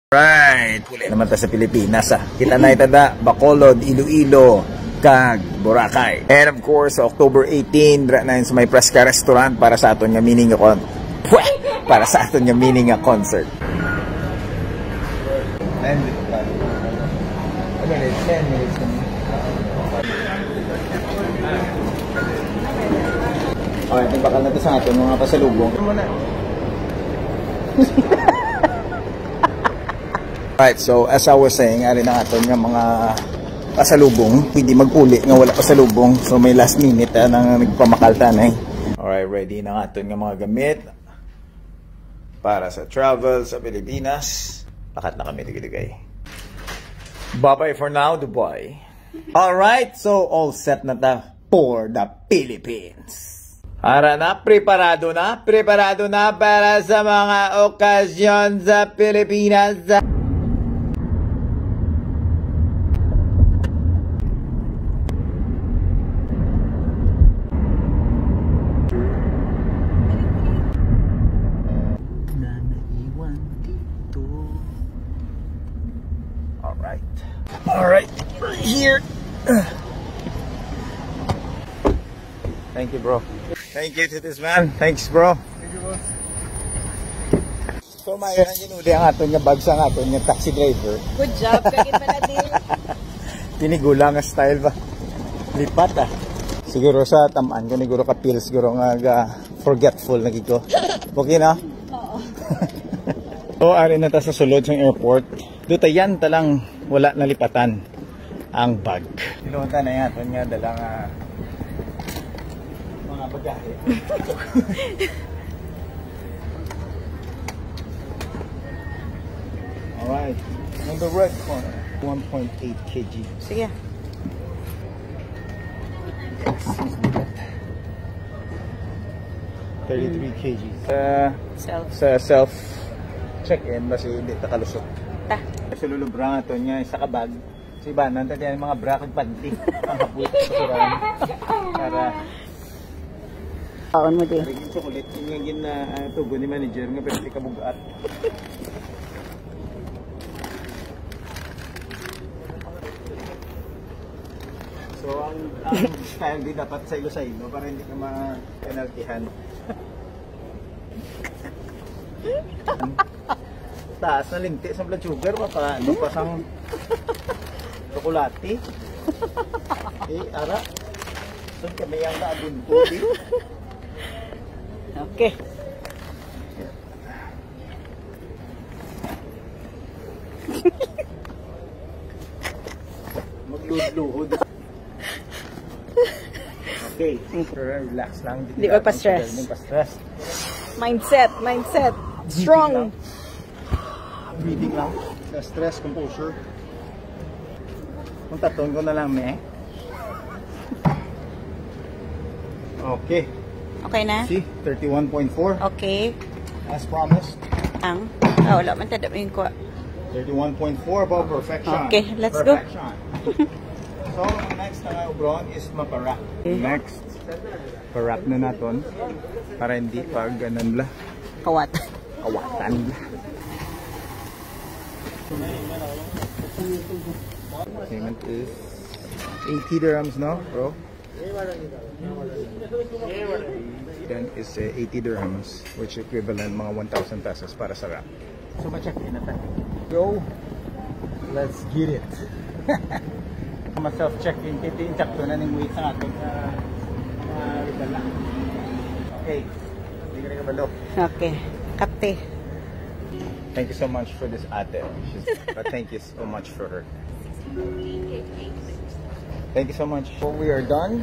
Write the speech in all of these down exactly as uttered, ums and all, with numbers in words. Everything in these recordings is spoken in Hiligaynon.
Right, uli naman ta sa Pilipinas, ah. Kita na ita da, Bacolod, Iloilo, kag Boracay. And of course, October eighteen, dra na yun sa may Fresca Restaurant para sa aton nga mini nga con-, pwe! Para sa aton nga mini nga concert. Ten minutes pa. Ano na, ten minutes na. Okay, nagbakal na to sa aton mga pasalubong. Ano na? Right, so as I was saying, ari na aton nga mga pasalubong. Pwede mag-uli nga wala pasalubong. So may last minute, ah, nang nagpamakal ta na, eh. Alright, ready na nga aton nga mga gamit para sa travel sa Pilipinas. Lakat na kami, dugay-dugay. Bye-bye for now, Dubai. Alright, so all set na ta for the Philippines. Ara na, preparado na, preparado na para sa mga okasyon sa Pilipinas. Na naiwan dito. Alright. Alright. Right here. Thank you, bro. Thank you to this man. Thanks, bro. Thank you, boss. So, may ang ginuli ang aton nga bag sa aton nga taxi driver. Good job, kagid pa na din. Tinigula nga style ba? Lipat, ah. Siguro sa tamaan ko, siguro ka feel siguro nga ga forgetful na gid ko. Okay na? Oo. So, ari na ta sa sulod sa airport. Dutayan ta lang wala nalipatan ang bag. Pinunta na yan. Aton nga dala nga mga bagahe. Alright. On the red corner, one point eight K G. Sige. Yes, mas bigat. Thirty-three K G. Sa, Self. Sa self check-in, basi hindi ta kalusot. Ta. Sa lulubra nga to niya, isa ka bag. Si Banan, tati ang mga bra kag panty. Ang hapot sa kuran. Para Kaon mo di. Lagi yung chocolate, yung nga gin-, ah, tugon ni manager nga pwede kabugat. So, ang, ang style di dapat sa ilo-sa-ilo para hindi ka ma-penaltihan. Taas na linti sa blood sugar, mapa-, ano pa sang tsokolate. Eh, ara. Sun kami ang naabunto, eh. Okay. Magluhod-luhod. Okay. Relax lang. Di pa pa-stress. Di pa-stress. Mindset, mindset. Strong. Breathing lang. Stress, composure. Kung taton ko na lang, me. Okay. Okay na? See, thirty-one point four. Okay. As promised. Ang? Ah, wala man tada yung kuha. Thirty-one point four ba? Perfection. Okay, let's go. Perfection. So, ang next na nga, bro, is mapara. Okay. Next, pa-wrap na naton para hindi pag, anan bla. Kawat. Kawatan bla. Payment is eighty dirhams, no, bro? Then is, uh, eighty dirhams, which equivalent mga one thousand pesos para sa wrap. So, ma-check in na tayo. Go! Let's get it! Ma-self-check in. Kaya insakto na ning weight sa aton, ah, ah, regala. Okay. Hindi ka na kabalo. Okay. Kapte. Thank you so much for this ate. She's, but thank you so much for her. Thank you so much. When we are done,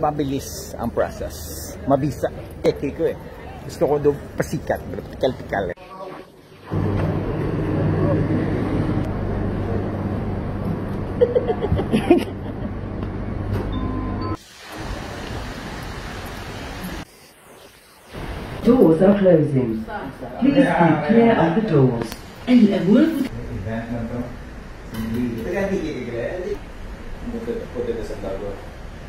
mabilis ang process. Mabisa. Keke ko eh. Gusto ko do pasikat, bro. Tikal-tikal eh. Doors are closing. Please keep clear of the doors. الأبواب. Event na to. Hindi. Taga-Antique ka, Glenn? Puti, puti na sa Davao.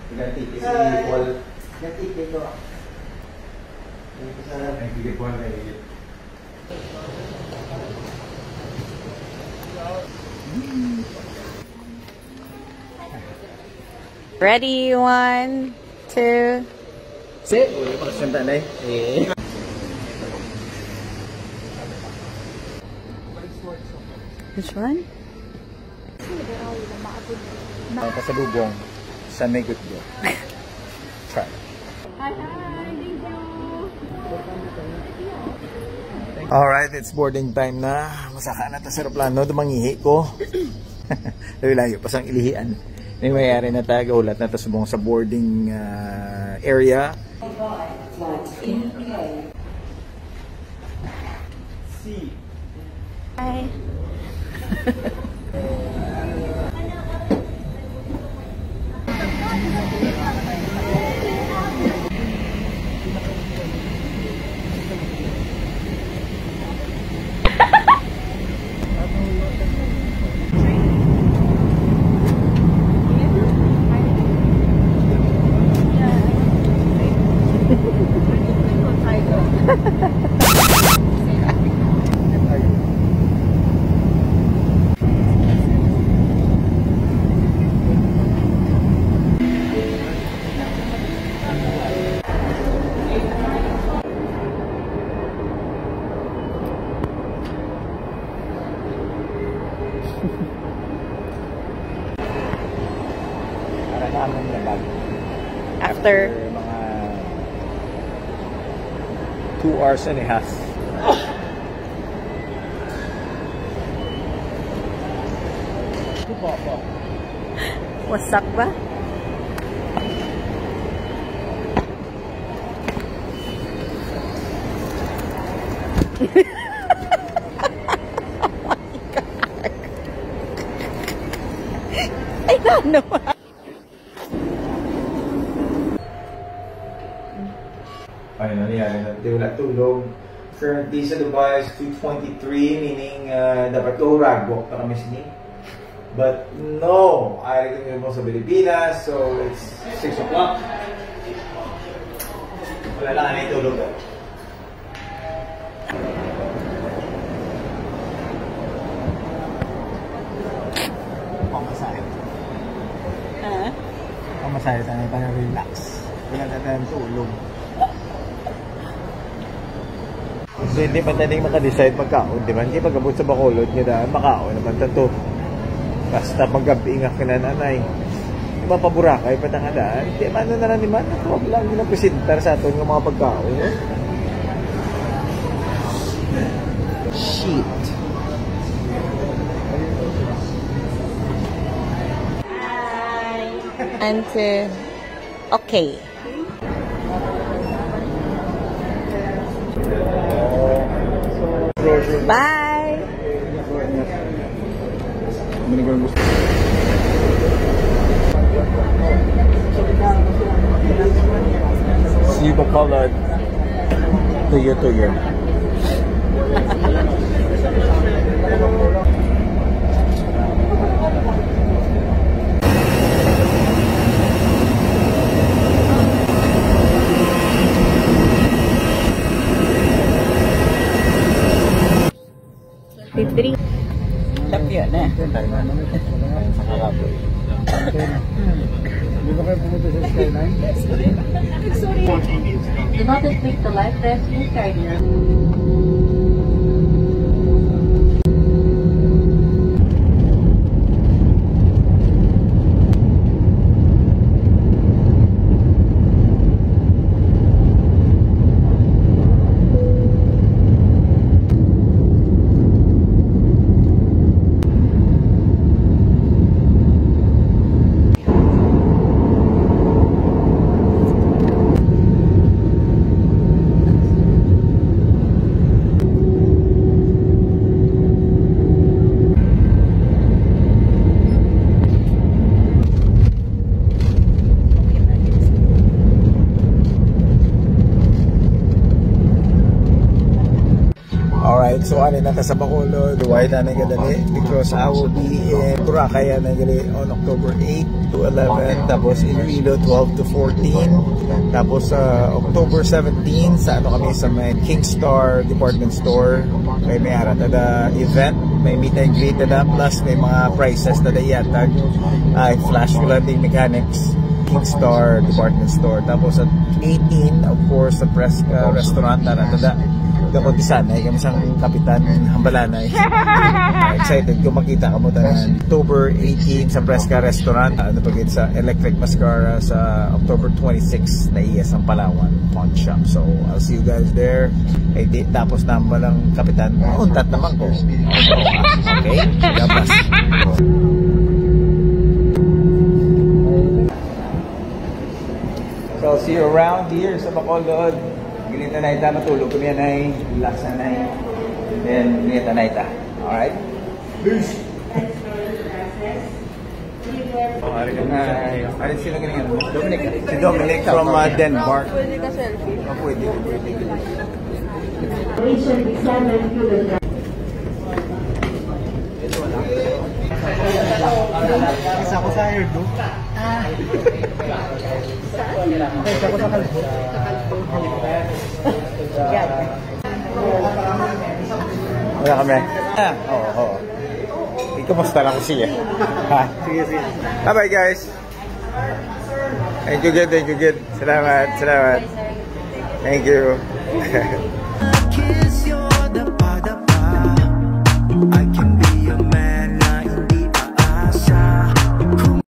Taga-Antique si Paul. Taga-Antique to. Ay, sige, Paul, ay, sige. Ready, one, two. Si, ulo pa sa na eh. Which one? Ang pasalubong sa may gutyo. Try. Hi, hi. Thank you. Alright, it's boarding time na. Masaka na ta sa aeroplano, dumangihi ko. Layo-layo pa sang ilihian. May mayari na ta, gahulat na ta subong sa boarding, ah, area. Hi. Para sa among labag. After? After mga two hours and a half. Wasak ba? Ay, ano? Ay, nangyari na. Di wala tulog. Currently sa Dubai is two twenty-three, meaning, ah, dapat ko uragwak na kami sini. But no, ari kami mo sa Pilipinas, so it's six o'clock. Wala lang, anay tulog, ah. Pamasahe. Ha? Pamasahe, tayo, tayo, relax. Wala na tayong tulog. So, hindi pa tayo maka-decide magkaon, di ba? Hindi pag-abot sa Bacolod nga daan, makaon naman ta to. Basta paggabi nga kinananay. Di ba, paburakay pa ta nga daan? Di man na lang, di man. Ito, wag lang ginapresentar sa aton nga mga pagkaon. Shit. And, uh, okay. Bye! Sibo colored. Tuyo-tuyo. Fifty-three. Tapyo na. Di ba kayo pumunta sa Skyline? Do not click the life vest inside here. Kuan na ka sa Bacolod, why na nagdali? Because I will be in Boracay na gali on October eight to eleven. Tapos Iloilo, twelve to fourteen. Tapos sa October seventeen, sa ano kami sa may King Star Department Store. May may ara tada event, may meet and greet tada, plus may mga prizes tada iyatag. Ay, Flash Flooding Mechanics, King Star Department Store. Tapos at eighteen, of course, sa Fresca Restaurant, ara tada. Dapat isa na kami sang Kapitan Hambalanay. Excited ko makita kamo tanan. October eighteen sa Fresca Restaurant. Ano pa gid sa Electric Mascara sa October twenty-six na iya sa Palawan Pawn Shop. So, I'll see you guys there. Ay, di, tapos na ba lang, Kapitan? Mauntat naman ko. Okay? God bless. So, see you around here sa Bacolod. Ganito na ita, matulog kami yan ay. Relax na na. And then, ganito na ita. Alright? Peace. Ay, ay, sino ganyan? Dominic. Si Dominic from uh, Denmark. Pwede ka selfie. Oh, pwede, pwede. Isa ko sa hairdo. Isa ko sa kalbo. Yan. Wala kami. Ah, oo, oo. Ikamusta lang ko siya. Ha? Sige, sige. Bye-bye, guys. Thank you, good. Thank you, good. Salamat, salamat. Thank you. Kiss, you're the pa, the pa. I